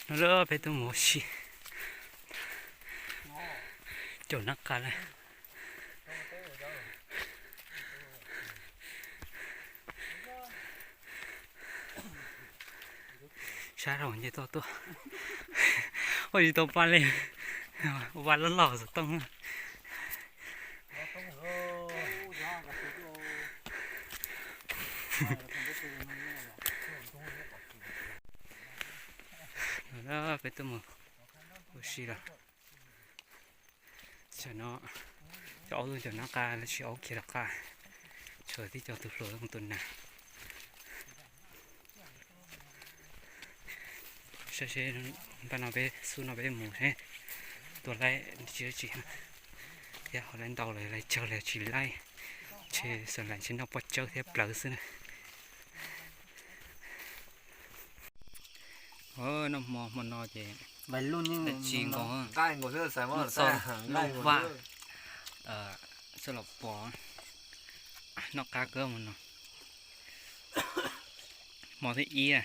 No lawm peb tuaj mus ua si caum nab qa lawm. Sab rau nce toj tuaj, ua tsis tau pa li, ua pa loj loj xov tooj. Peb tuaj mus ua si lawm. Tam no cov aub tuaj caum nab qa, lawv tsis aub kiag rov qab, tshuav tib co tus hluas tus nag. Saib seb npaj no peb xub no peb mus seb tua laib tsis tsis, thiab ho laib ntau lawm laib tsawg los tsis laib, ntshe xam laim ntshe noj pob tsawb thiab plawv xwb na. Noj hmo hmo no ces dab tsi nkaus, noj txog lub vaj, txog los pom, noj qab kawg hmo no. Hmo thib ib.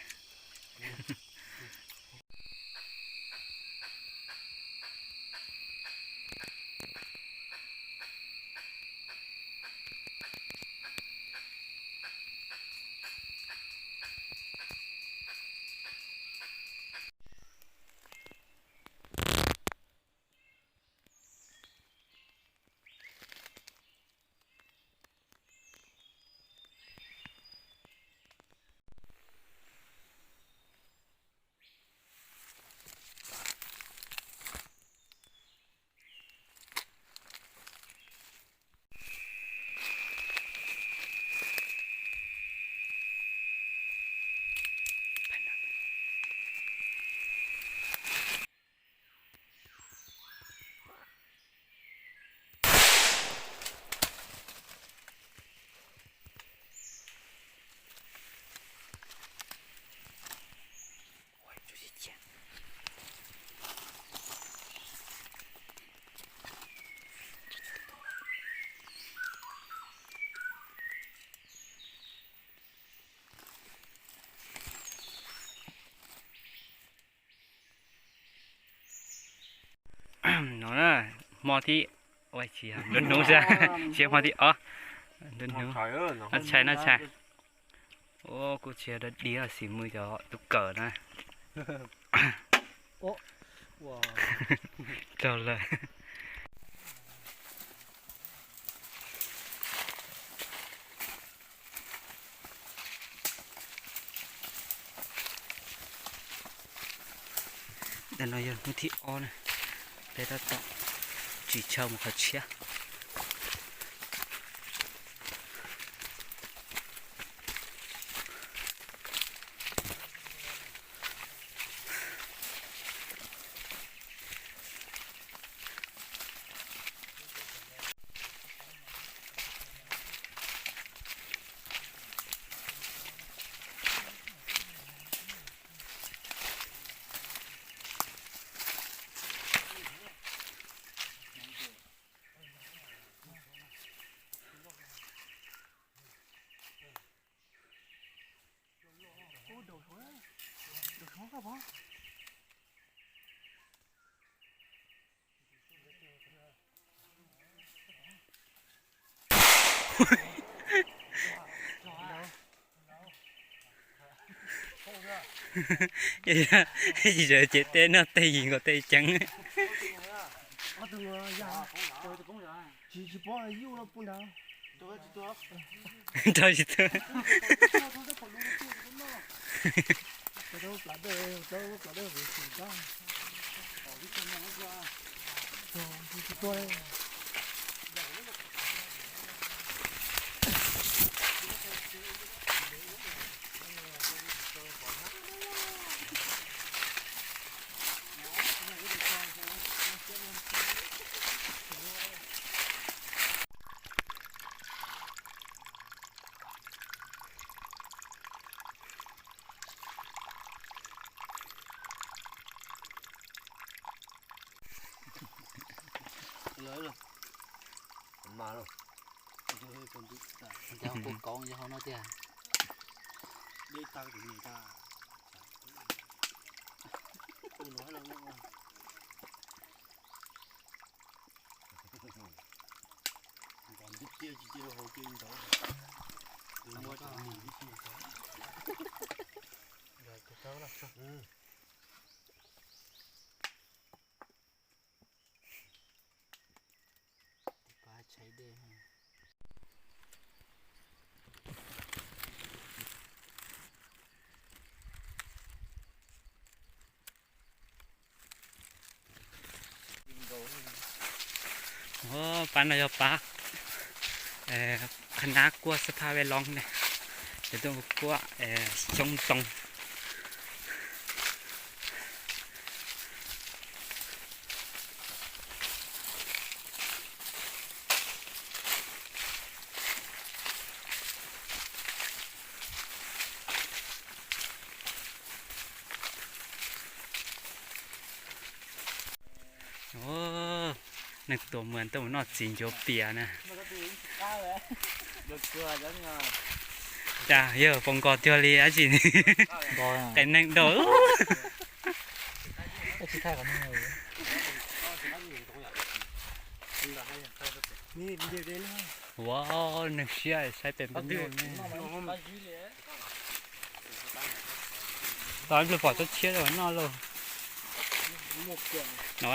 No na, hmo thib, ua tsis yog nruab hnub xwb, tsis hmo thib ob, nruab hnub. Noj tshais noj tshais. Ua kuj tsis yog dog dig, xim mws cov tus kawm na. Raug lawm. Ntawm no yog hnub thib ob na, peb tab tom tsis tshawb mus qhov tshiab. Yog ces tej noj tej yig nkaus tej ceev. Rau tsis tu. Mas los, kuv kaus yog hauv no tiag. Dej tag tus niam tas. Pab no yog pab qhab nab kuaj xab phaj ve loo ne, es tuaj kuaj xyoob ntoo. Neeg tuaj mus tuaj mus noj txiv ncuav pias na. Cas yawg puas nkos cuag li dab tsi? Qe neeg dau. Ua neeg siab saib pem pem nyuj. Tau ib pluag pom tsob tshiab noj lauj. No,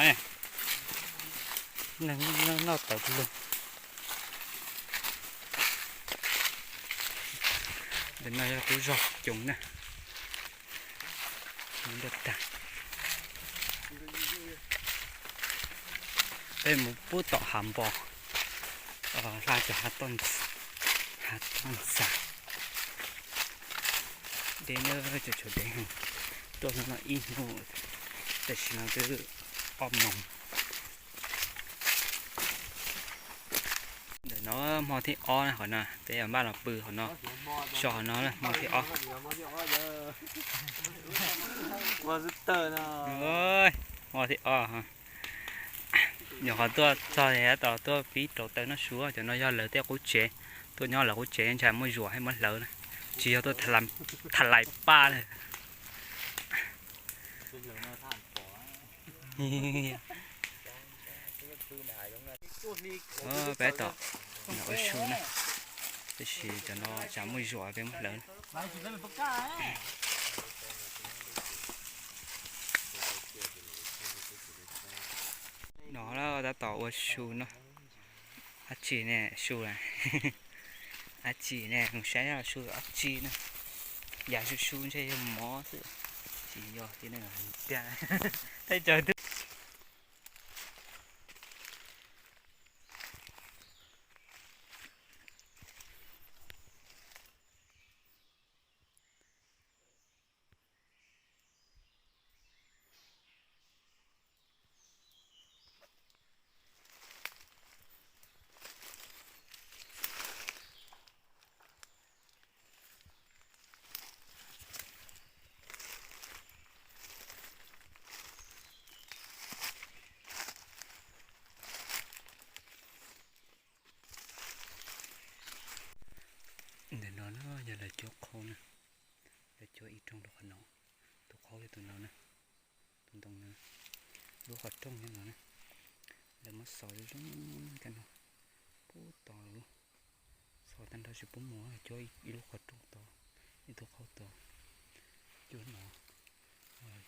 neeg noj tawv pes lug. Ntawm no yog qub zog coom na. Peb mus pub tom hav npo, hla cov hav toj ntxas. Deb na, tseem tshuav deb heev. Tuaj no ib hnub, tam sim no twb ob moos. Ntawm no hmo thib ob na, qhov no peb yuav npaj los pw qhov no, so qhov no hmo thib ob. Hmo thib ob, nyuam qhuav tuaj txog tab tom tuaj pib rauv taws noj su. Cov no yog lawv tej qub tsev, tuaj nyob lawv qub tsev ntshai muaj zuam thiab muab hlawv na, tsis yog tuaj tham lais paj na. Peb tom ua su na, tab sis cov no tsam muaj zuam peb muab hlawv na. No tab tom ua su no. Dab tsi ne su? Dab tsi ne? Mus saib su dab tsi na. Yav su su ntshe yog mov xwb, tsis yog tiag ne. Tiag, tej cov twb Ntawm no na yog lawv cuab qhov na, lawv cuab ib rooj rau qhov no, tus qhov yog tus no na, tus ntoo no, lub qhov rooj yog no na, lawv muab xov zoo zoo tag no, pub tod lawm, xov tag nrho tsis pub mus, cuab ib lub qhov rooj tod, ib tug qhov tod, cuab no,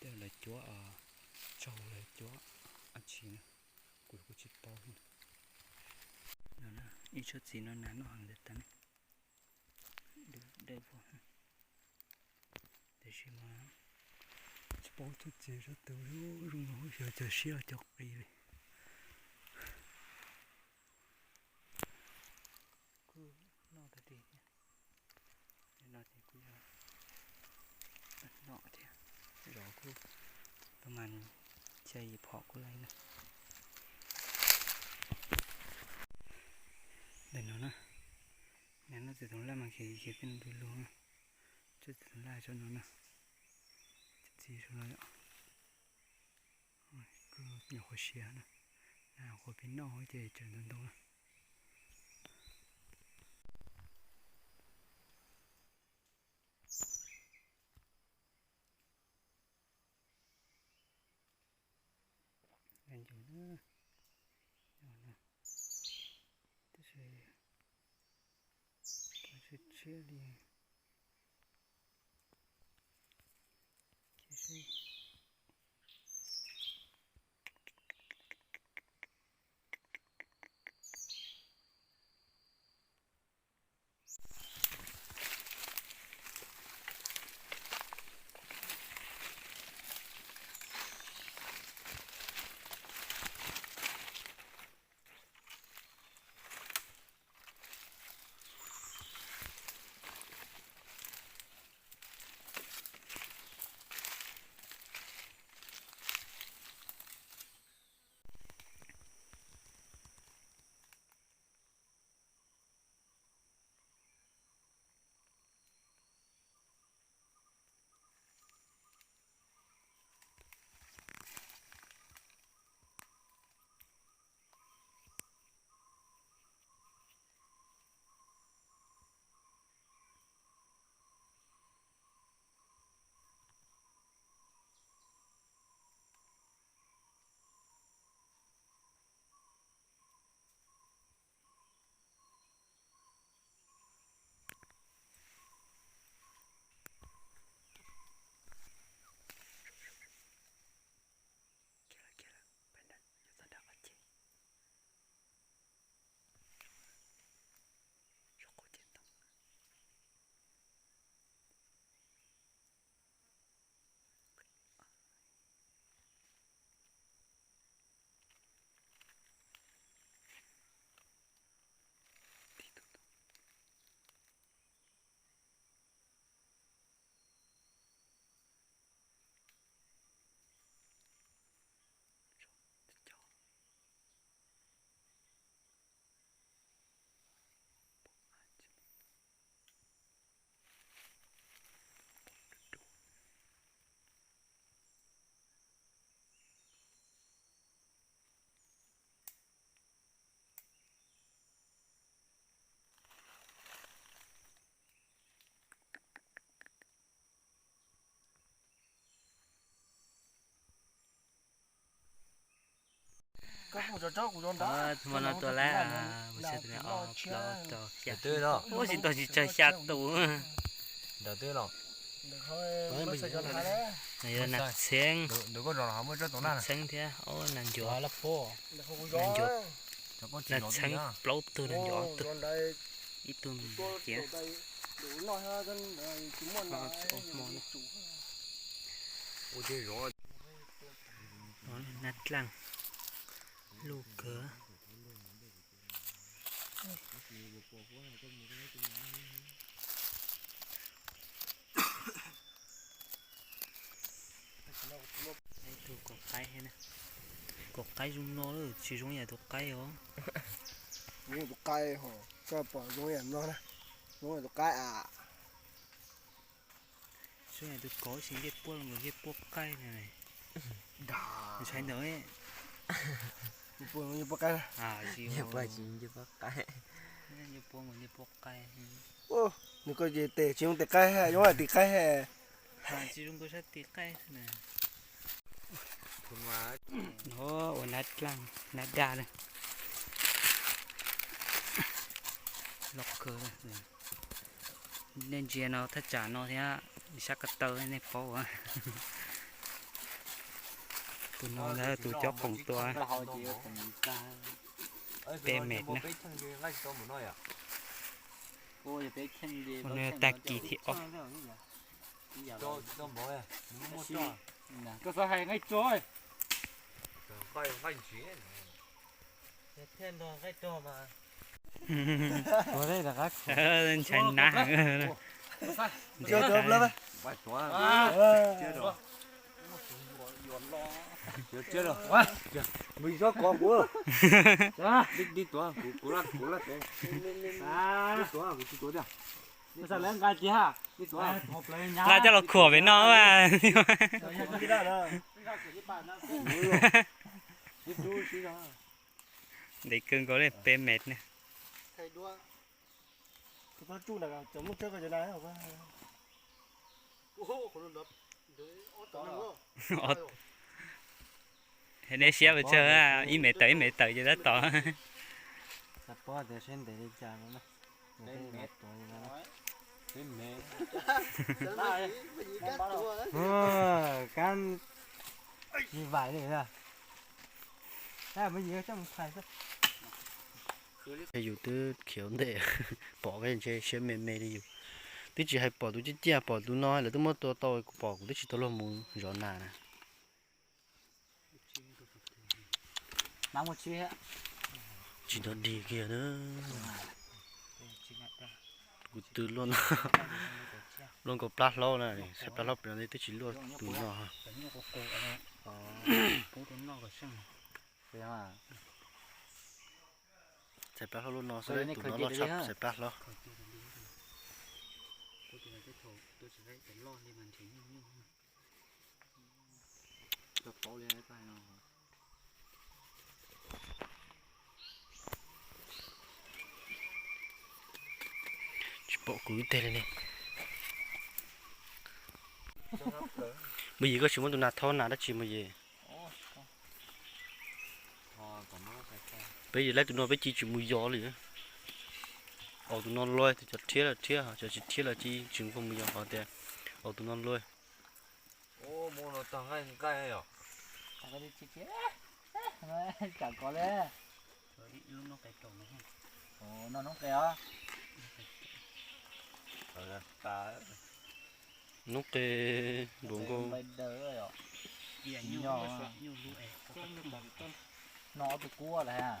tej lawv cuab tsaug lawv cuab dab tsi na, kuv kuj tsis paub. Ib tsob txiv no nas noj heev ntawd tas, dawb vog. Tiam sis mas tsis paub tsob txiv tsob twg, zoo no xyov cov siab los cov qis li. Kuj noj tag li thiab. No ces kuj yog noj thiab, zov kuj tau mas, cia yim phom kuj laiv na. Ntawm no na, nas noj txiv toov laj mas khiav khiav tej no du lug na. Tsob txiv toov laj tsob no na, txiv txiv tsob no yom. Kuj nyuam qhuav siav na, nas qhuav pib noj ces tseem ntoo ntoo na. Ntses na, tab sis tshiab tshiab li, cia seb. Hmo no tua lawm, mus saib tus no ob plaub rau xya. Ub, tsis tau tsis tsawg xya tus. No yog nas txheeb, nas txheeb thiab ob nas ncuav, nas ncuav, nas txheeb plaub tug, nas ncuav ob tug, ib tug me ntsis. Nab dlaaj luj kawg. Ib tug kaum qaib thiab na. Kaum qaib zoo no lawm, tsis zoo yam tus qaib os. Zoo yam tus qaib hos, koj pom zoo yam no na, zoo yam tus qaib a. Zoo yam tus kaub, tsis ncej puab los nkaus ncej puab qaib na. Ntshai ntawd. Ncej puab nkaus ncej puab qaib. Ncej puab nkaus ncej puab qaib. Nws koj ces tes tsis zoo tes qaib, zoo yam tus qaib. Tsis zoo nkaus sab tes qaib na. No ua nab dlaaj, nab daj na. Loj kawg. Nej ntsia no thaj tsam no thiab, sab ko taw nej paub. Tus no ntag tus cov qoom tua. Peb mev na. Ua tag kis thib ob. Ntshai nab heev. Nqa coj los khuam pem no. Ntev kawg nkaus li, peb mev na. Nej siab pes tsawg, ib mev tawm ib mev tawm ces tab tom. Kab tsis vaim li. Yus twb khiav ntej, pom ntshe siab me me li yus. Twb tsis hais pom tus ciaj ciaj, pom tus no lawv twb muab tua tau, kuv pom kuv twb tsis tau luag mus zov nas na. Tsis nrov dig kiag na. Kuv twb luaj, luaj nkaus plab hlob na, saib plab hlob pem no twb tsis luaj tus no. Txhais plab hlob luaj no xwb, tus no loj tshaj txhais plab hlob. Tsis pom kuv ib teg li ne. Mus yim, koj tsis muab tus nas thaub nas dab tsi mus yim? Peb yim laib tus no peb cia tsis mus yos li. Aus tus no luaj, cov rhiab los rhiab, cov tsis rhiab los cia tsis nquag mus yos, qhov tias aus tus no luaj. Noob qes npaum nkaus. No ob tug kub lawm.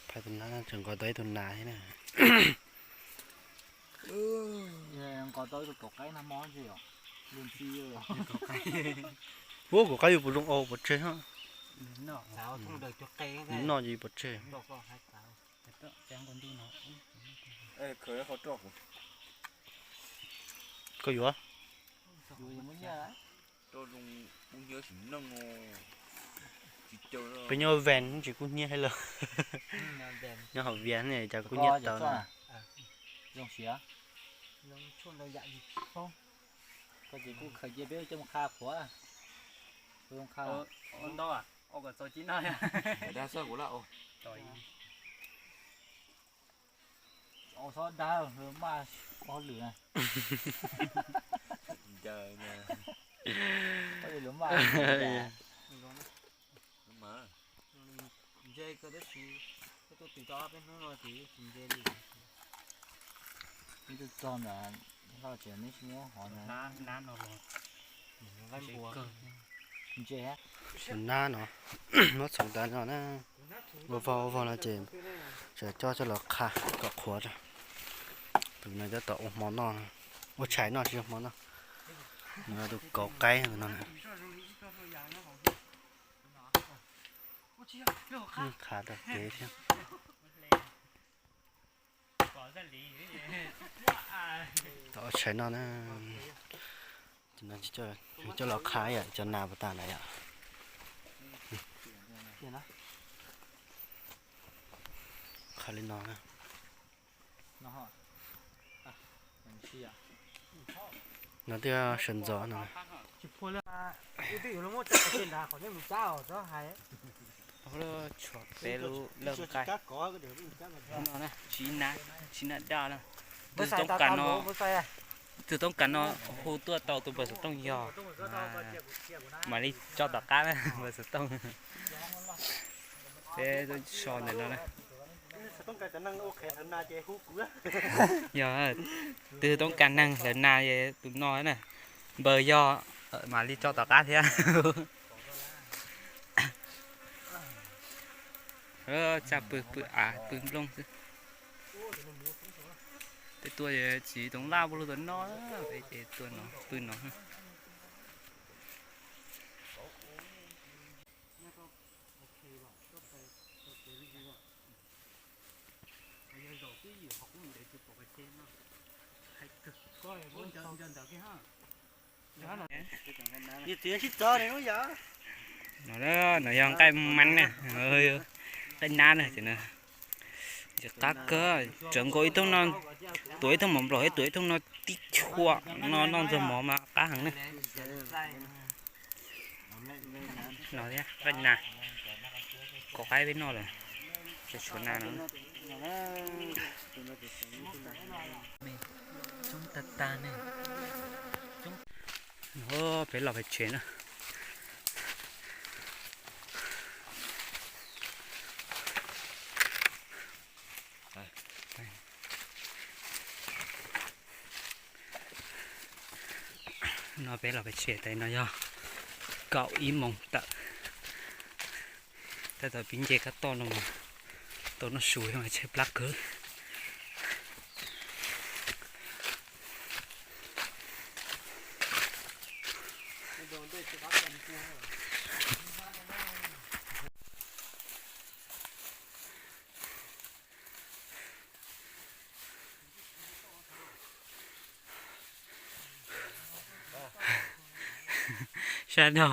Phais tus nas, tseem nqos tau ib tug nas thiab na. Nqos tau ib tug kaum qaib nag hmo ntsis os. Ua kaum qaib yus puas zoo, au pov tseg. Noj ces yus pov tseg. Koj yuav? Peb nyob Ven tsis kub hnyiab thiab lawm. Nyob hauv Vias ne cas kub hnyiab tau na. Txhob dag, lawv maj ob lwm na. Lawv maj. Ntse kawg tab sis tuaj twm tau ob peb hnub no ces tsis ntse li. Neb tuaj txog ntawm hauv tsev neb tsis muab hov ntawd. Ntse. Tus nab no muab txhoov tas no na. Ua vog ua vog no ces tseem coj coj los qha kom qhuav rau. Tus no tab tom ua hmo noj, ua tshais noj tsis yog hmo noj. Nws yog tus kauv qaib no na. Qha rau kev thiab. Tau ua tshais noj na. Cov los qha yom, cov nas puas tas lawm yom. Qha li no na. No twb sawv ntxov no. Tshuav peb lub lawj nqaij no, tsib nab daj no. Tus toob kas no, tus toob kas no hu tuaj tau tus npawg xov tooj yog, mam li tso tom qab na npawg xov tooj. Peb so ntawm no na. Yog tus toob kas neeg hlawv nas tus no na, npawg yog mam li tso tom qab thiab. Tsa pw pw av pw nplooj xwb. Peb tuaj tsis toov laj ua luaj tom no, peb ces tuaj no pw no. No, no yog nqaij mab na, nqaij nab na, ces no. Tsis qab kawg, tseem nkaus ib tug no, tuav ib tug mov nplaum thiab tuav ib tug no tib chua no noj ntxuag mov mas qab heev na. No thiab, qab nas, kov qaib peb noj lawm, tsuav nas no. Peb los pem tsev na. No peb los pem tsev tas no yog kaum ib moos tawm. Tab tom pib nce kab toj no mas tau noj su mas tshaib plab kawg. Sab no.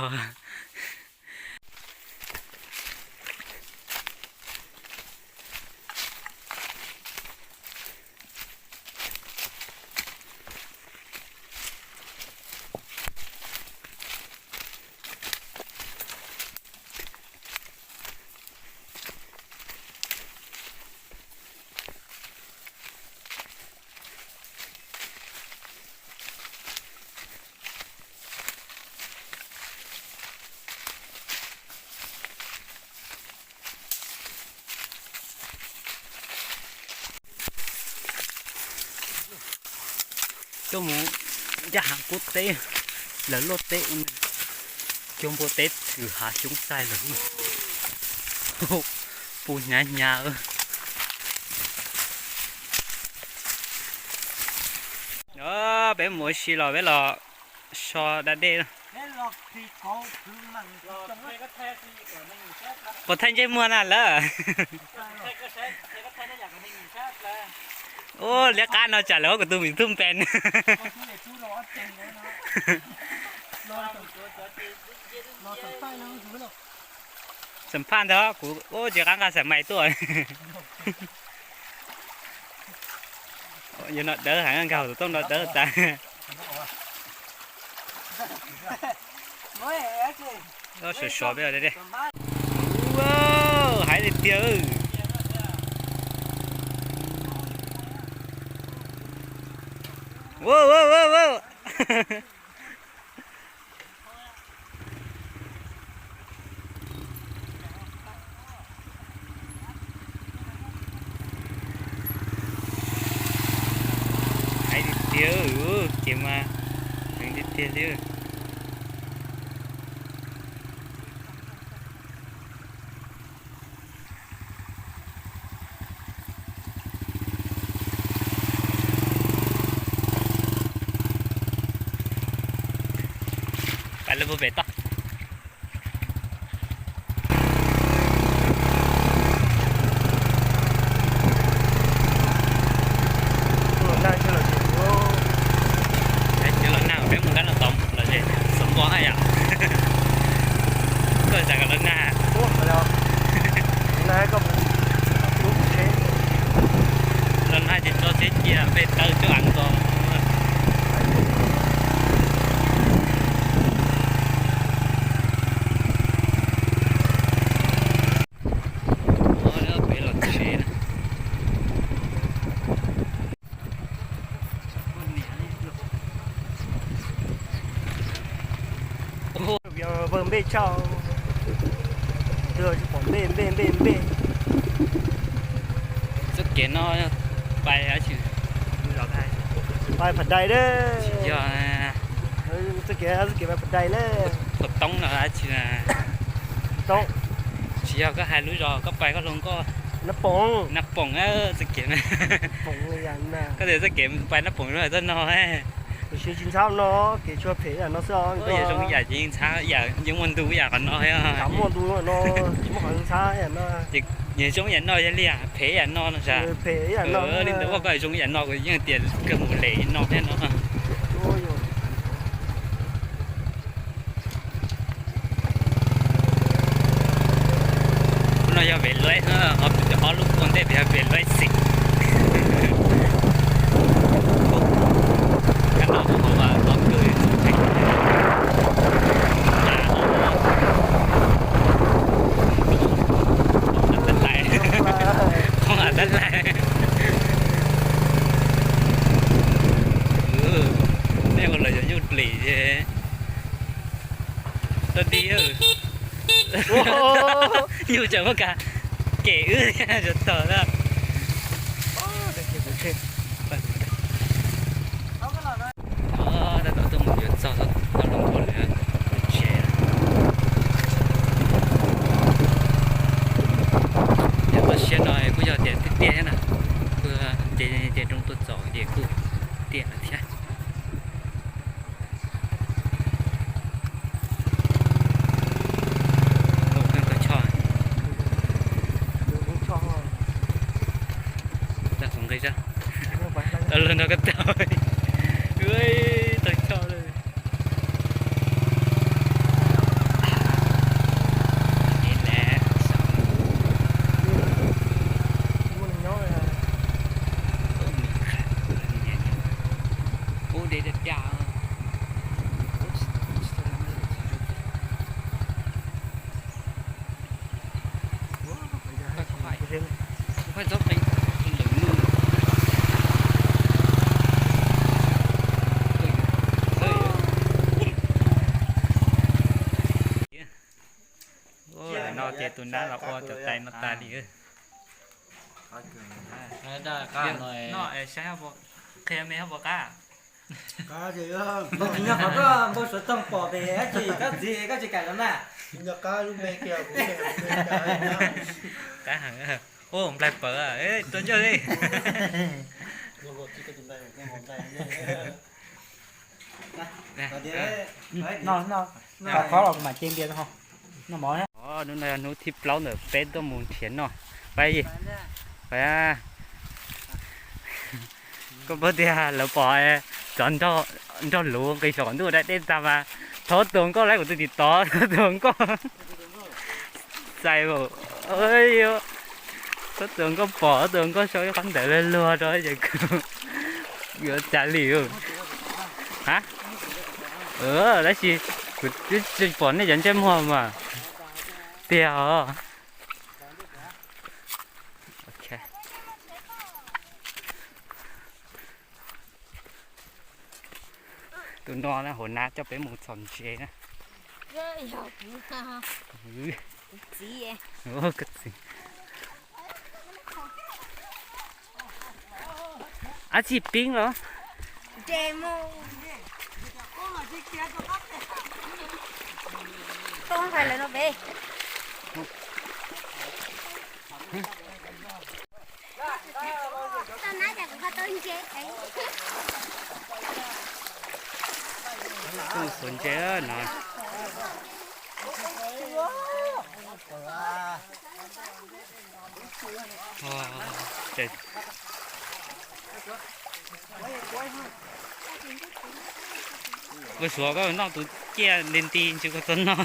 Tuaj mus ncaj hav kub teb, lawv luaj teb ua cuag npua teb tws hav xyoob xaij lawm. Puv hnyav hnyav. Peb mus ua si los peb los so da dej. Puas thaij ntsej muag na lawm? Ua liab qab no tsam lawv kuv tus me tub npe. Xam phaj ntag kuv ua tsis qab nqa xam mais tuaj. Yog no dawb heev, nkag hauv tus tooj no dawb tas. Sov sov peb os. Hais tiag tiag. Hais tiag tiag, ces mas heev tiag tiag li. Pais lawm puag pem toj. Cov los nag peb mus kab no tod los ces xov npo na yom. Koj xav kom los nag? Los nag ces tso tsheb cia peb tawg coj av nto. Peb los tsev na. Vwg npej tshaj, twb tsis pom npej npej npej npej. Txoj kev no pais dab tsi? Pais Pham Dais lawm. Txoj kev, txoj kev pais Pham Dais lawm. Pham Toob no dab tsi na? Toob. Tsis yog koj hais lub zos koj pais koj hluas nkauj. Nab Poom. Nab Poom, txoj kev na. Koj tias txoj kev pais Nab Poom no txoj no. Tsis ntxhab no, kev tshuav phem yam no xwb. Yam zoo yam ces yeej ntxhab, yeej muaj ntu yam qhov no. Muaj ntu no, tsis muaj qhov ntxhab yam no. Ces zoo yam no yog li, phem yam no no sas. Phem yam no. Li ntawd koj zoo yam no kuv yeej tias kawg mus lem no thiab no. Ub, no Yog Vem Luais, ob lub ua ntej yog Vem Luais xim. Kab no kuj hauv qhov kws tab lais, qhov tab lais. Nej ua los yog nyuj plis, dog dig. Nyuj tseem muaj kas kem wb tog na. Tab tom tuaj mus yuav txog tau lub npua lawm, tsev. Yog toj siab no kuj yog tias tiaj tiaj thiab na, kuj nce nce roob tuaj txog ces kuj tiaj lawm thiab. Tau choj, tau nqi, tau lawg nrog koj tau, tau choj lawm. No ces tus nab los ua cov tais no tas li. Qhia me hab puas qab? Nyob qhov koj npau suav toog pom pem dab tsi koj txiv koj tsis kam los na. Qab heev. Ua nplaig pawv, rau ncauj li. Noj, noj, noj qhov los kuv mam ce npias no. Noj mov. Hnub no yog hnub thib plaub ntawm peb tuaj mus nrhiav noj. Pab, pab, koj paub tias lawv pom cov nrog luv nqis saum ntuj dai dej tag mas, thov tus hluas nkauj laib kuv tus tiv tov, thov tus hluas nkauj. Xais, thov tus hluas nkauj pom, thov tus hluas nkauj sau ib qhov ntawv luag luag rau ces kuv yuav cas li. Ha, tab sis kuv twb tsis pom nej cov ntsej muag mas tiag os. Tus no na hauv nab coj peb mus txhom ntses na. Ab tsi pib los. Tuaj mus xuas ntses no. Ua suav koj noj tus ciaj nti nti ntshe koj txhob noj.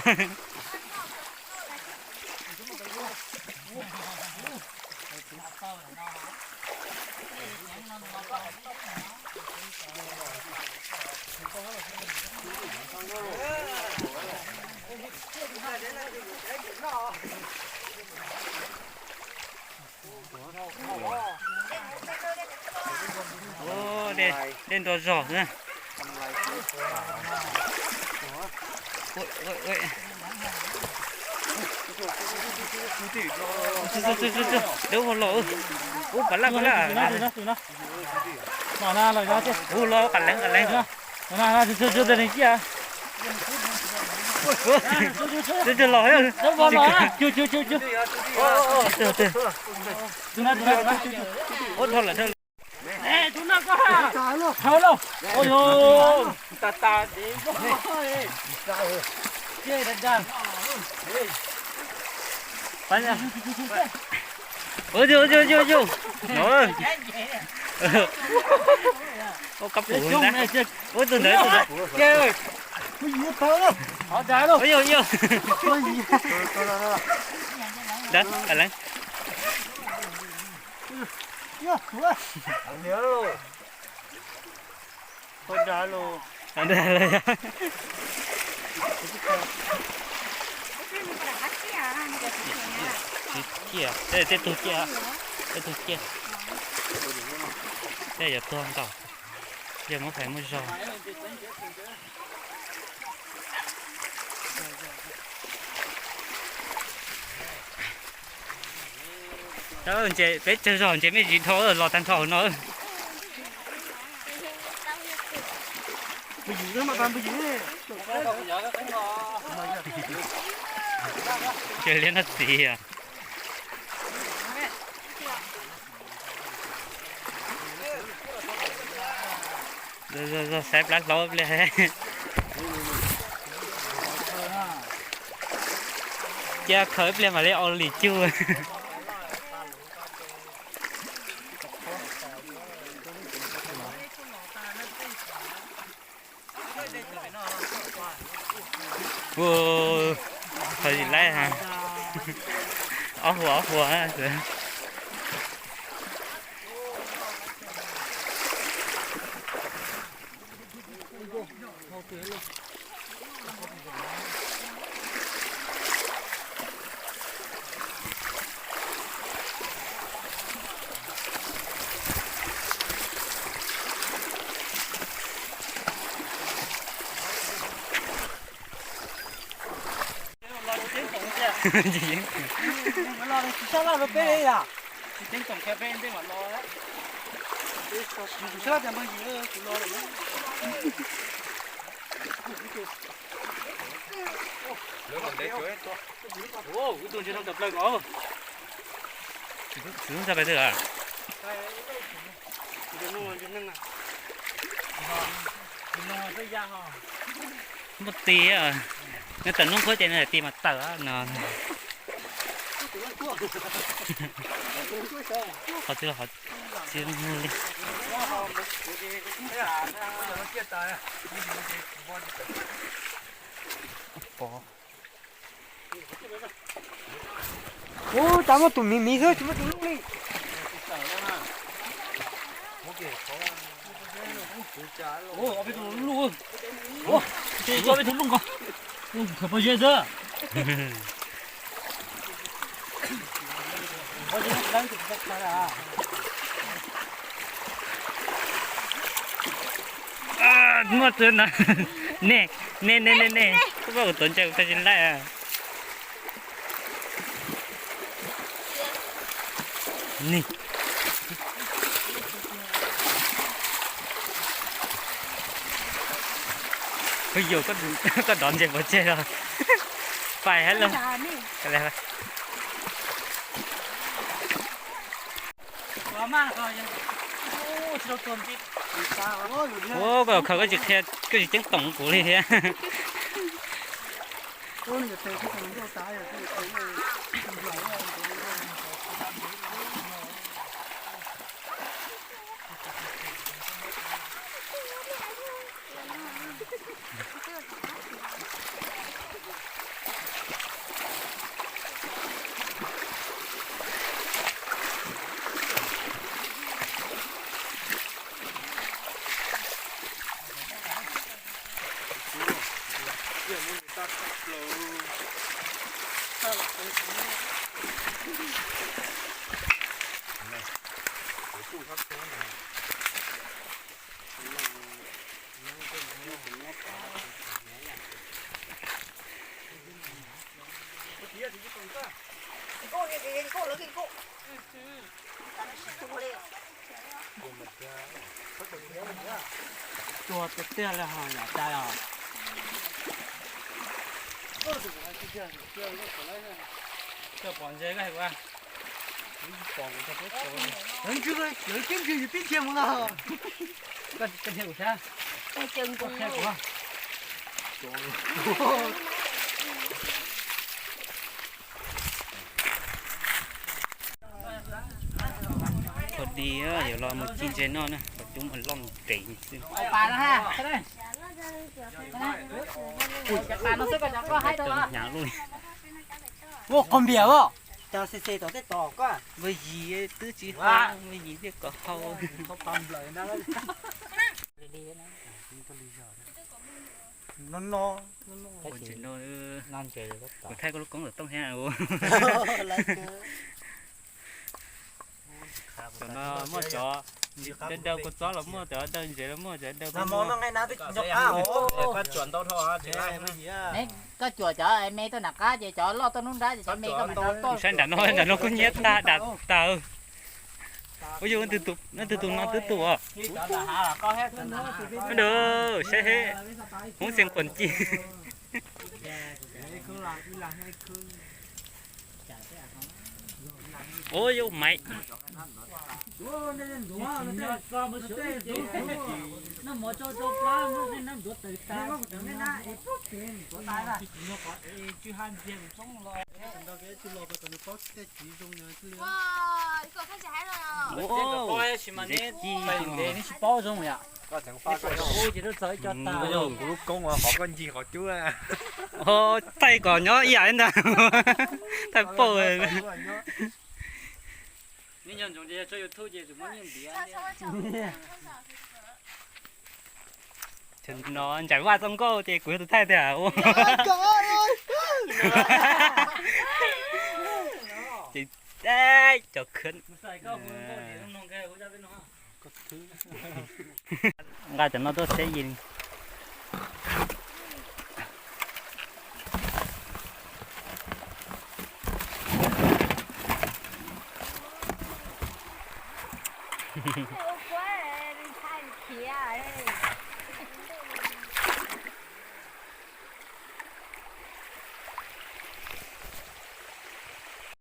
Dej nrov zog na. Dawb vog los. Ub, pam laj, pam laj. Ub, los qas leeb, qas leeb. Los, ub, dhau lawm, dhau lawm. Ub, yug, yug, yug, yug. Ub, kab pum na. Ub, tus ntawd, tus ntawd. Ub, yug, yug. Dawb, a leeb. Tsis ciaj, tej tug ciaj, tej tug ciaj. Tej yuav tuag nkaus, yog muab fais muaj zog. Peb tsawg zog ntses mej zis dhau los tag nrho hauv no. Ntses liab noj txiv. Saib plab hlaub ib pliag. Cia khaws ib pliag mam li ua lis cug. Ua, khaws tsis laib ha. Ob huas ob huas. Tsis txhob ntshai pais twg lawm. Muaj tis, nws tawm hnub qhuav ces nws daim tis mas tawm no. Qhov twg los qhov tsis muaj li. Pov. Ub, cas muaj tus miv miv xwb tsis muaj tus luj li. Tus luj ko, khaws pob zeb xwb. Muaj tus no. Nej, nej, nej, nej, nej, kuv pab kuv tuav ntses kuv pab tsis laij. Ni. Hu yus, koj dov ntses pov tseg los pais hab lauj. Ua, koj khaws koj tsis qhia, koj tsis ceeb toom kuv li thiab. Tuag tiag tiag li ho yam cai os. Koj pom ntses koj hais kuv. Lawv ntswg, lawv tib ntswg yus tib nrhiav mus no. Koj qhia kuv sab. Koj qhia kuv. Pov di yuav los mus ci ntses noj na, kom cub mas loj ntev xwb. Hnyav lub. Ua qhov npias os. Cov xi xi tom tej tom koj. Npawg Yim twb tsis hau, npawg Yim thiaj kom hau. No no, kuv thaij koj lub koob tom tooj thiab. Tom no muaj cov daw kua txob los muaj, cov daw ntses los muaj, cov daw. Koj cuam cov me tuaj nram qab ces cov loj tuaj hnub nrab ces cov me koj mam rau tuaj. Saib nram no, nram no kuj nyiab tag dam tawg. Ua yus, leej twg tus no twb tuaj os. Dw, saib he, hmoob xeev quas ci. Ua yus maiv. Kuv lub koob ua qhov koj ncig qhov cub. Thaij kom nyob ib yam ntag. Thaij pauj. No ntsais vaj txoj nkauj ces kuv yog tus thaij tiag. Ces cov khwv nqa cov no tuaj teb yis.